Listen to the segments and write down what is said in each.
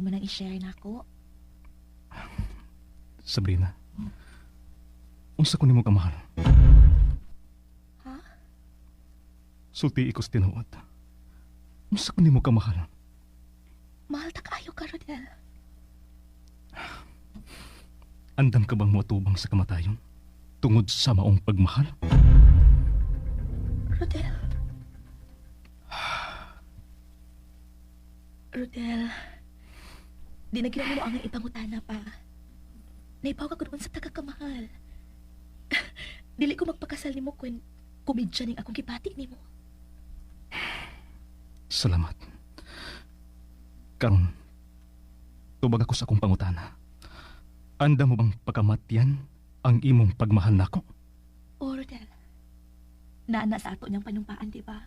imo nang i-share nako. Sabrina, unsa ko nimo kamahal? Ha? Sulti ko sa tinuod. Unsa ko nimo kamahal? Mahal ta kaayo ka, Rodel. Andam ka bang moatubang sa kamatayon? Tungod sa maong pagmahal? Rodel. Rodel. Di na gina mo ang ipangutana pa. Naipaw ka kun sa tagakamahal. Dili ko magpakasal nimo kun komedya ning akong gibati nimo. Salamat. Karon, tubag ako sa akong pangutana. Andam mo bang pagkamatyan ang imong pagmahal nako? O, Rodel. Naana sa ato niyang panumpaan, di ba?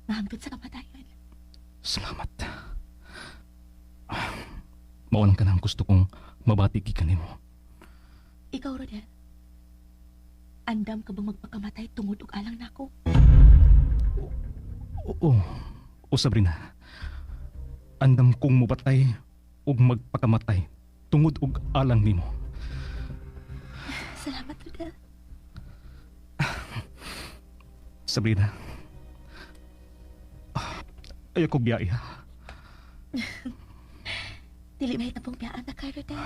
Nahangtod sa kamatayon. Salamat. Mao lang ka na ang gusto kong mabati gikan nimo. Ikaw, Rodel. Andam ka bang magpakamatay tungod og alang nako? Oo. O Sabrina. Andam kong mupatay ug magpakamatay tungod og alang nimo. Salamat, Rodel. Sabrina. Ayaw ko biyai ha. Dili mahitabong biyaan na ka, Rodel.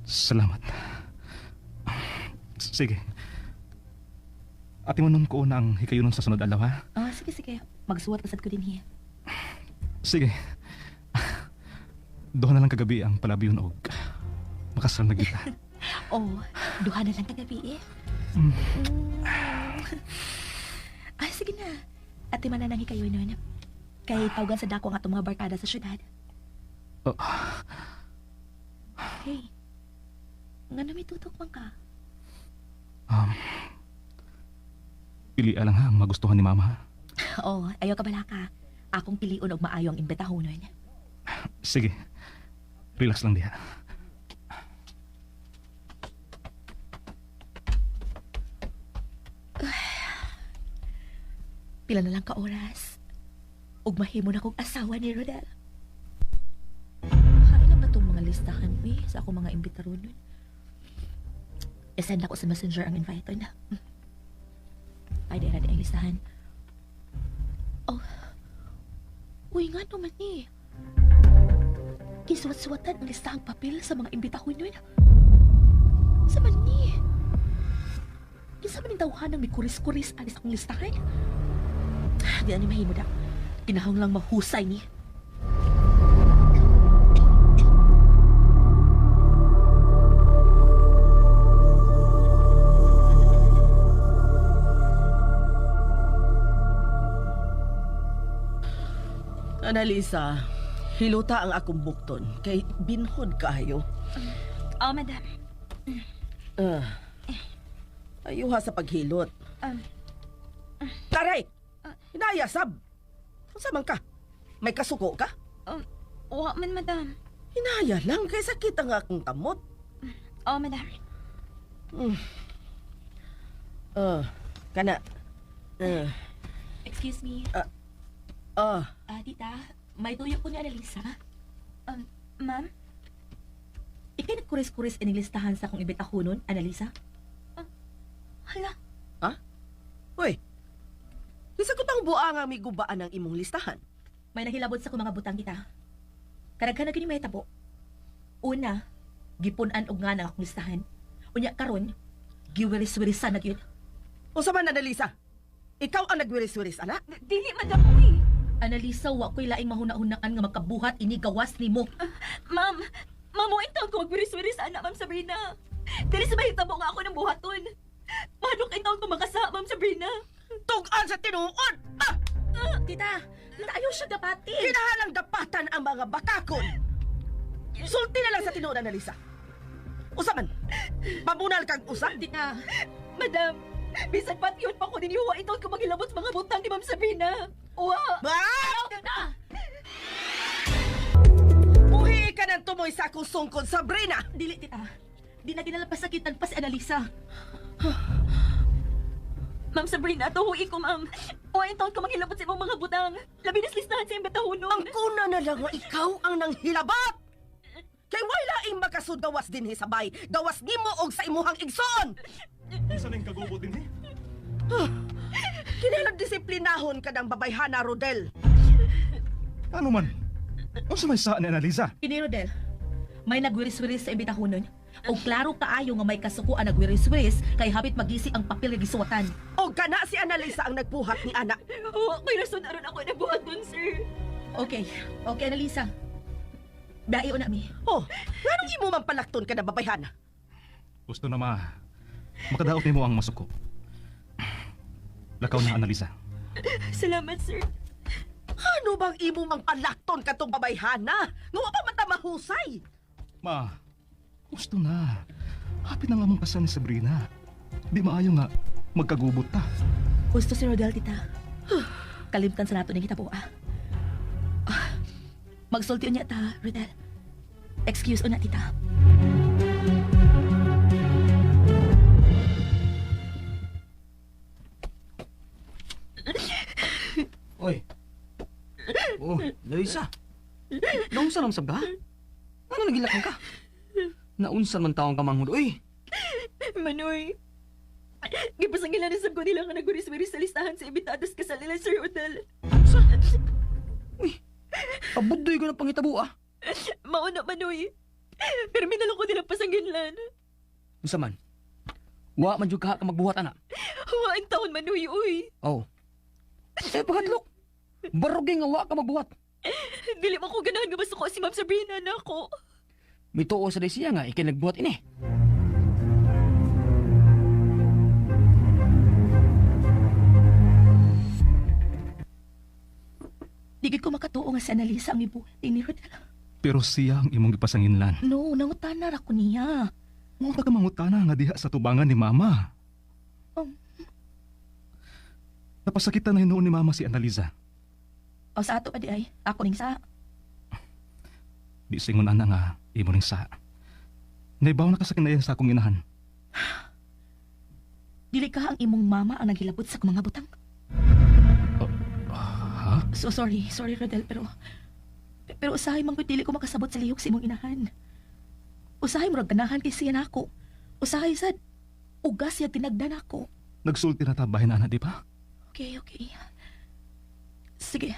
Salamat. Sige. Ate mo nun ko na ang hikayunon sa sunod adlaw ha. Ah, sige, sige. Magsuwat pasad ko din hiya. Sige. Duha na lang kagabi ang palabiyon og makasal na kita. Oh, duha na lang kagabi eh. Ay, sige na. Ate man na nang hikayo nun. Kay tawgan sa dako ang atong mga barkada sa syudad. Oh. Hey, nga na may tutok man ka. Pili lang ha ang magustuhan ni mama ha. Oo, ayaw ka bala ka. Akong piliun og maayo ang imbitahonon. Sige. Relax lang diha. Pila na lang ka oras. Ug mahimo na kong asawa ni Rodel. Hain na ba itong mga listahan, uy, sa akong mga imbitaronon? I-send ako sa messenger ang invite na. Ay, di ang listahan. Oh. Uy, nga naman eh. Kisuwat-suwatan ang listahang papel sa mga imbitahon nun. Sa man ni? Kinsa man ning tawhan ang mikuris-kuris anis akong listahan? Di na ni mahimo da. Kinahang lang mahusay ni. Analisa, hiluta ang akong bukton kay binhod kaayo. Oh, madam. Ayuha sa paghilot. Taray! Hinaya, sab! Unsa man ka? May kasuko ka? Wa man, madam. Hinaya lang kay sakit ang akong tamot. Oh, madam. Kana. Excuse me. Tita, may tuyo ko ni Annalisa. Ma'am? Ikay nagkuris-kuris ining listahan sa akong imbitahonon, Annalisa? Hala. Ha? Uy. Kinsa ko tang buang ang migubaan ang imong listahan? May nahilabot sa akong mga butang kita. Karaghan na gini may tabo. Una, gipun-an og nga ng akong listahan. Unya karon, giwiris-wirisan na gyud. Unsa man, Annalisa? Ikaw ang nagwiris-wiris, ana? Dili, madam, uy. Annalisa, wa ko'y laing mahuna-hunaan nga makabuhat ini gawas nimo. Ma'am, ma'am, mo taon ko magwiris-wiris, ana, ma'am Sabrina. Dili sa mahitabo nga ako ng buhaton. Manok taon ko makasa, ma'am Sabrina. Tug-an sa tinuod! Ah! Tita, tita, ayaw siya dapatin. Kinahalang dapatan ang mga bakakon. Sulti na lang sa tinuod, Annalisa. Usa man. Pabunal kag usa. Tita, Madam, bisan pat yun pa ko ninyo, wa taon ko maghilabot sa mga butang ni ma'am Sabrina. Wa! Ba? tita! Buhi ka ng tumoy sa akong sungkod, Sabrina! Dili, tita. Di na kinalapasakitan pa si Annalisa. Ma'am Sabrina, tuhuin ko, ma'am. Wa in taon ko manghilabot sa imong mga butang. Labi na sa listahan sa imbitahonon. Ang kuna na lang nga ikaw ang nanghilabot! Kay way laing makasud gawas dinhi sa bay. Gawas nimo og sa imuhang igsoon. Unsa ning kagubot dinhi? Kinahanglan disiplinahon ka ng babayhana, Rodel. Ano man? Unsa may saa ni Annalisa? Kini Rodel, may nagwiris-wiris sa imbitahonon. O klaro kaayo nga may kasuko ang nagwiris-wiris kay hapit magisi ang papel nga gisuwatan. Og kana si Annalisa ang nagbuhat ni ana. Wa ko'y rason aron ako nabuhaton, sir. Okay, okay Annalisa. Dai na mi. Oh, nganong imo man palakton ka ng babayhana? Gusto na ma. Makadaot nimo ang masuko. Lakaw na Annalisa. Salamat, sir. Ano bang imo mang palakton katong babayhana? Nga wa pa man ta mahusay. Ma, gusto na. Hapit na nga mong kasal ni Sabrina. Di maayo nga magkagubot ta. Gusto si Rodel, tita. Kalimtan sa nato ning hitabo, ah. Ah, magsulti unya ta, Rodel. Excuse una, tita. Oy. Oh, Luisa. Naunsa naman sab ka? Ano nagilakan ka? Naunsa man taong kamanghod, oy. Manoy. Gipasangilan na sab ko nila nga nagwiris-wiris sa listahan sa imbitados kasal nila, Sir Rodel. Unsa? Uy. Pabudoy ko ng pangitabo ah. Mauna, Manoy. Pero minalong ko nilang pasanginlan. Unsa man? Wa man jud ka ka magbuhat ana. Wa in taon, Manoy, uy. Oh. Eh pagadlok. Barugi nga wa ka magbuhat. Dili man ko ganahan nga masuko si Ma'am Sabrina na ako. Mituo sa siya nga ikay nagbuhat ini. Di gid ko makatuo nga si Annalisa ang mibuhat ni Rodel. Pero siya ang imong gipasanginlan. No, nangutana ra ko niya. Mao ka mangutana nga diha sa tubangan ni Mama. Napasakitan na hinuon ni Mama si Annalisa. O sa ato pa di ay, ako ning sa. Di singon ana nga imo ning saa. Naibaw na ka sa kinayan sa akong inahan. Dili ka ang imong mama ang naghilabot sa mga butang. Ha? So sorry, sorry Rodel, pero pero usahay man gud dili ko makasabot sa lihok sa imong inahan. Usahay murag ganahan kay siya nako. Usahay sad ugas siya tinagdan ako. Nagsulti na ta bahin ana, di ba? Okay, okay. Sige.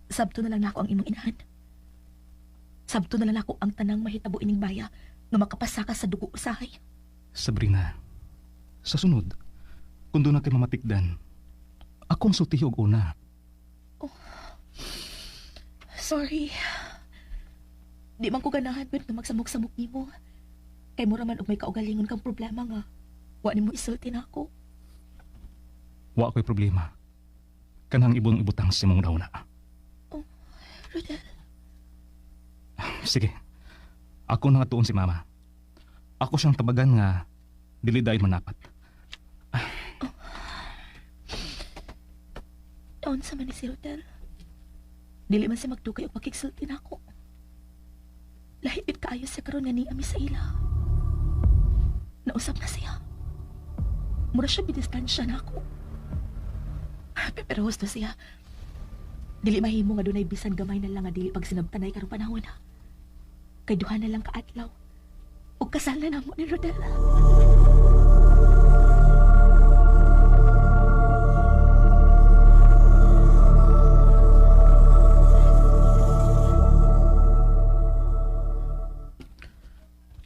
Sabto na lang nako ang imong inahan. Sabto na lang nako ang tanang mahitabo ining baya nga makapasaka sa dugo usahay. Sabrina, sa sunod, kung doon na kay mamatikdan, ako ang sultihi og una. Sorry. Di man ko ganahan pero nga magsamok-samok nimo. Kay mura man og may kaugalingon kang problema nga. Wa nimo isulti nako. Wa ko'y problema. Kanang ibong ibutang sa imong nauna. Rodel, Sige. Ako na nga tuon si Mama. Ako siyang tabagan nga dili dahil manapat. taon sa man ni si Rodel. Dili man siya magdugay og pakigsulti nako. Lahipit kaayo siya karon nga niami sa ila. Nausap na siya. Mura siya bidistansya nako. Pero husto siya. Dili mahimo nga dunay bisan gamay na lang nga dili pag sinabtanay karong panahon ha. Kay duha na lang kaadlaw. Ug kasal na namo ni Rodel.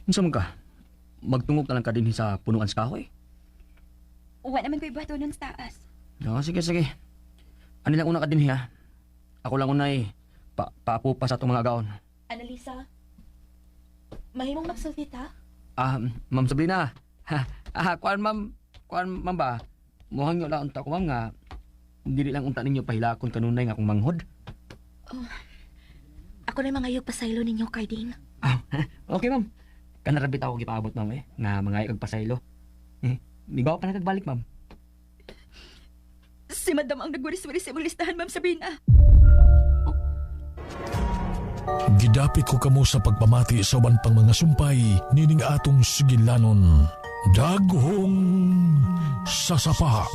Unsa man ka? Magtungok na lang ka dinhi sa punuan sa kahoy. Wa naman ko'y buhatonon sa taas. No, sige sige. Ano lang una ka dinhi ha? Ako lang unay pa paapo pa sa atong mga agaon. Annalisa, mahimong magsulti ta? Ah, Ma'am Sabrina. Ha, ah, kuan ma'am, kuan ma'am ba? Muhang lang unta ko ma'am nga dili lang unta ninyo pahilakon kanunay nga akong manghod. Ako na mga pasaylo ninyo, Carding. Ah, okay ma'am. Kanarabit ako gipaabot ma'am eh nga mga ikag pasaylo. Eh, migaw pa na kagbalik ma'am. Si Madam ang nagwiris-wiris sa imong listahan, Ma'am Sabrina. Gidapit ko kamo sa pagpamati sa uban pang mga sumpay nining atong sigilanon. Daghong sasapa.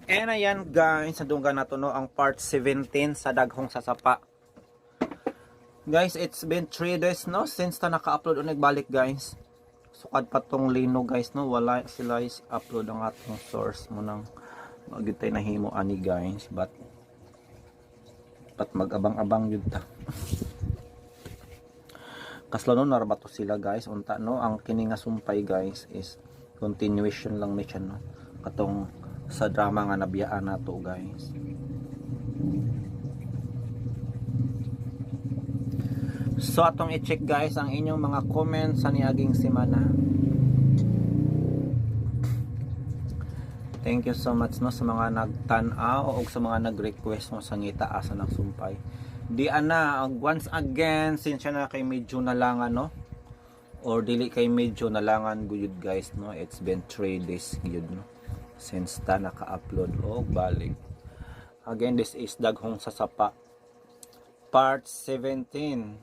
And ayan guys, nadunggan nato no ang part 17 sa Daghong Sasapa. Guys, it's been 3 days no since ta naka-upload o nagbalik guys. Sukad pa tong lino guys no, wala sila is upload ang atong source mo nang magyud tay nahimo ani guys, but mag-abang-abang yun ta. Kaslo no narba to sila guys, unta no ang kini nga sumpay guys is continuation lang ni siya no katong sa drama nga nabiyaan nato guys. So atong i-check guys ang inyong mga comments sa niaging semana. Thank you so much no sa mga nagtan-aw o sa mga nag-request no sa ngita asa ng sumpay. Di ana once again since na kay medyo nalangan no or dili kay medyo nalangan guyod guys no, it's been 3 days gyud no since ta naka-upload og balik. Again, this is Daghong Sasapa part 17.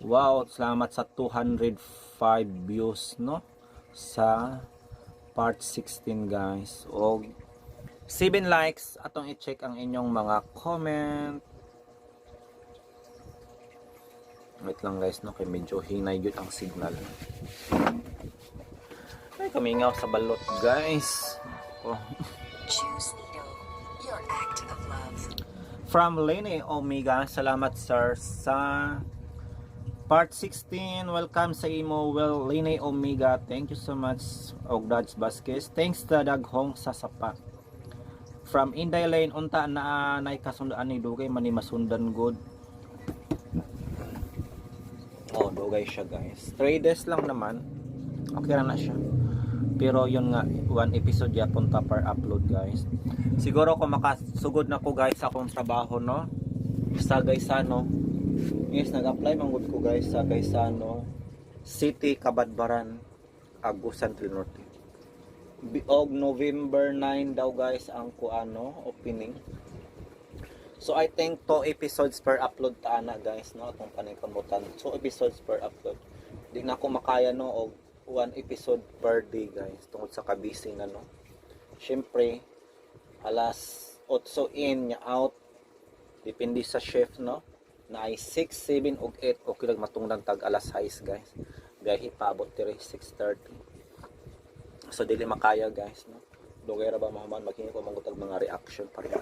Wow, salamat sa 205 views no sa part 16 guys. Og 7 likes, atong i-check ang inyong mga comment. Wait lang guys no, kay medyo hinay gyud ang signal. Ay, kamingaw sa balot guys. Oh. Choose Nito, your act of love. From Lene Omega, salamat sir sa part 16. Welcome sa imo, well, Lene Omega. Thank you so much, og Dodge Vasquez. Thanks sa Daghong Sasapa. From Inday Lane, unta na nay kasundaan ni dugay man ni masundan good. Oh, dugay siya guys. 3 days lang naman. Okay ra na siya. Pero yun nga, one episode yapon ta per upload guys. Siguro kung makasugod na ko guys sa akong trabaho no, sa Gaisano. Yes, nag-apply man gud ko guys sa Gaisano City, Cabadbaran, Agusan del Norte. Og November 9 daw guys ang kuano opening. So I think 2 episodes per upload ta ana guys no, atong paningkamutan. 2 episodes per upload. Di na ako makaya no og 1 episode per day guys tungod sa kabisi na no. Syempre alas 8 in nya out, depende sa shift no, na ay 6, 7 og 8 okay lang matungdan tag alas 6 guys. Biyahe paabot diri 6:30. So dili makaya guys no. Dugay ra ba mahuman maghingi ko mangutag mga reaction pa rin.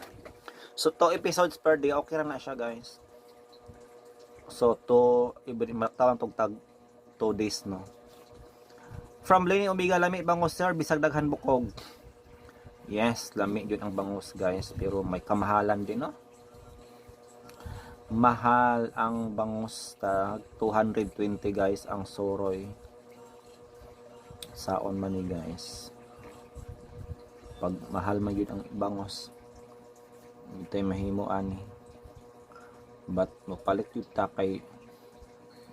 So 2 episodes per day okay ra na siya guys. So to matawan tog tag 2 days no. From Lenny Omega, lami bangos sir bisag daghan bukog. Yes, lami jud ang bangus guys, pero may kamahalan din no. Mahal ang bangus, tag 220 guys ang soroy. Saon man ni guys. Pag mahal man jud ang bangos. Hindi mahimo ani. But mopalit jud ta kay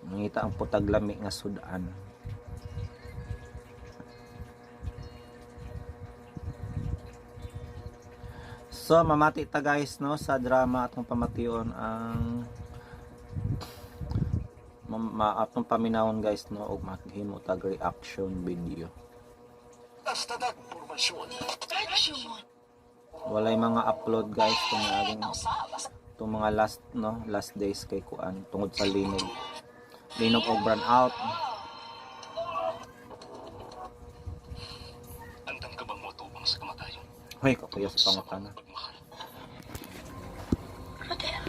mangita ang putag lami nga sudan. So mamati ta guys no sa drama atong pamation ang atong paminawon guys no og maghimo tag reaction video. Walay mga upload guys tong aging tong mga last no, last days kay kuan tungod sa linog. Linog og brand out. Andam ka bang motubang sa kamatayon? Hoy, kakuya sa pangutana. Pagmahal. Rodel,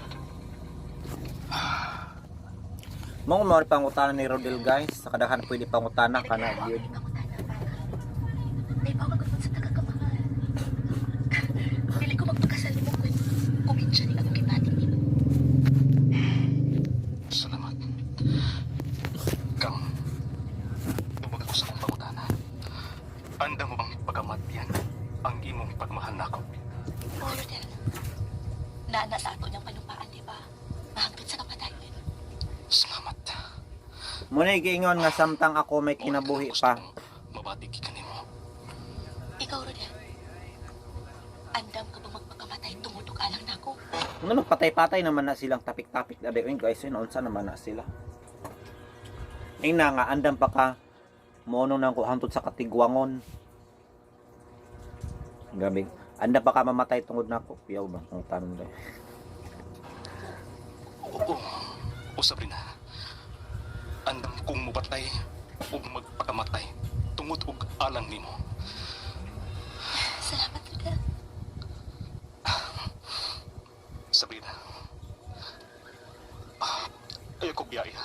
Mo mo pangutana ni Rodel guys, sa kadaghan pwede pangutana kana Pero gyud. ako pangutana para may bawag ko sa tagakamahal. Dili ko magpakasal nimo kun kumintsa ni akong gibati nimo. Salamat. Kang, tubag ako sa akong pangutana. Andam mo bang pagamatyan ang imong pagmahal nako? Oh, Rodel. Naana sa ato niyang panumpaan, di ba? Mahangtod sa kamatayon. Salamat. Muna giingon nga samtang ako may kinabuhi pa. Mabati ka nimo. Ikaw, Rodel. Andam ka bang magpakamatay tungod og alang nako? Ano patay-patay naman na silang tapik-tapik na dayon guys, yun unsa naman na sila. Ing na nga andam pa ka mono nang ko hangtod sa katigwangon. Grabe. Anda pa ka mamatay tungod nako. Piyaw ba ang tanong dai. Oo. O Sabrina. Andam kong mupatay ug magpakamatay tungod og alang nimo. Salamat, Rodel. Sabrina. Ah, ayaw kong biyaya.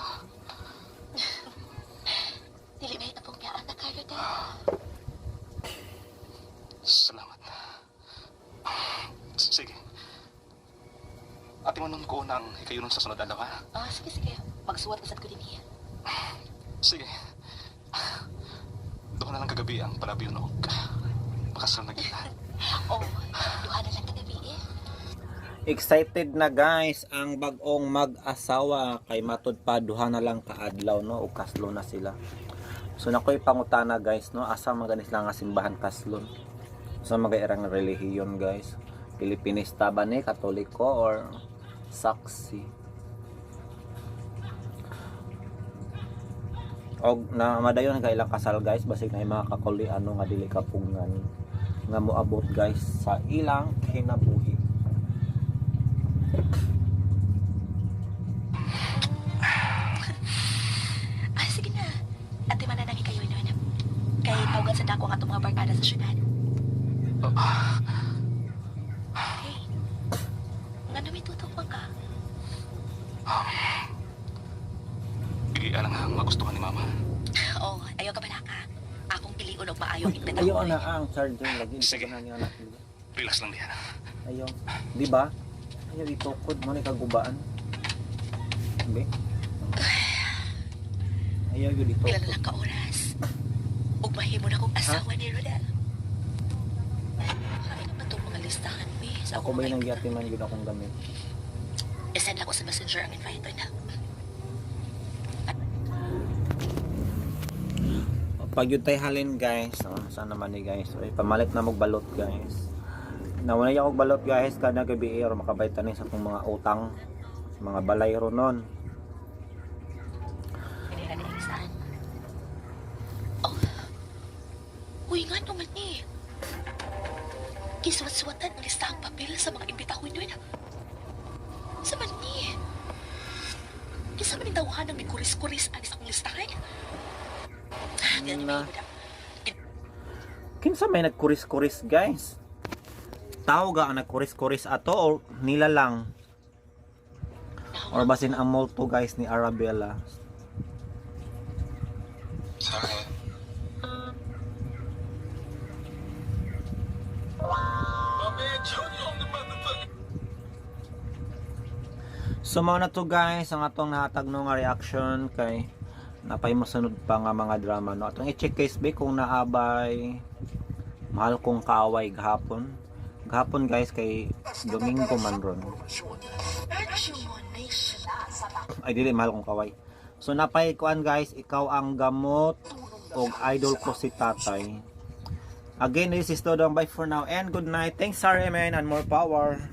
Dili may tapong biyaan na ka, Rodel. Salamat. Sige. Ate manon ko nang hikayunon sa sunod adlaw, ha? Ah, sige, sige. Magsuwat usad ko din niya. Sige. Doon na lang kagabi ang palabiyon og pakasal na kita. Oh, duha na lang kagabi eh. Excited na guys ang bag-ong mag-asawa kay matud pa duha na lang kaadlaw no ug kaslo na sila. So nakoy pangutana guys no, asa man gani sila nga simbahan kaslon? Sa mga irang relihiyon guys. Pilipinista ba ni, Katoliko or saksi? Og na madayon kay ilang kasal guys, basig na yung mga kakuli ano nga dili kapungan nga moabot guys sa ilang kinabuhi. Ah, sige na. Ate man na nang ikayo nun. Kay tawagan sa dako ang atong mga barkada sa syudad. Hey, nga may tutok man ka. Dili alang ang magustuhan ni Mama. Oo, oh, ayaw ka bala ka. Akong piliun og maayong Uy, ayaw imbitasyon. na ang charger lagi. Sige. Sige. Na niya anak. Relax lang diyan. Ayaw. Di ba? Ayaw itukod mo ni kagubaan. Hindi. Ayaw yun Pila na itukod. lang ka oras. Ug mahimo na kong asawa ni Rodel. Ay, naman itong mga listahan, mi. Sa Ako ba akong yung mga nangyati man yun akong gamit? I-send ako sa messenger ang invite na. Pag yun tayo halin guys, oh, sana man ni guys. Uy, pamalit na magbalot guys. Nawala ako balot guys kada gabi eh, or makabay tanin sa akong mga utang, mga balay ro nun. Pinira ni listahan. Oh. Uy, nga naman eh. Kisuwat-suwatan ang listahang papel sa mga imbitahon yun. Sa man ni. Isa man yung tawahan ng may kuris-kuris ang isang listahan. Di Na. na. Kinsa may nagkuris-kuris guys? Tao ga ang nagkuris-kuris ato or nila lang? Or basin ang multo guys ni Arabella. So mao na to guys ang atong nahatag no nga reaction kay napay mo sunod pa nga mga drama no. Atong i-check guys be kung naabay Mahal Kong Kaaway gahapon. Gahapon guys kay Domingo man ron. Ay dili Mahal Kong Kaaway. So napay kuan guys, Ikaw ang Gamot og Idol Ko si Tatay. Again, this is Dodong. Bye for now and good night. Thanks, RMN, and more power.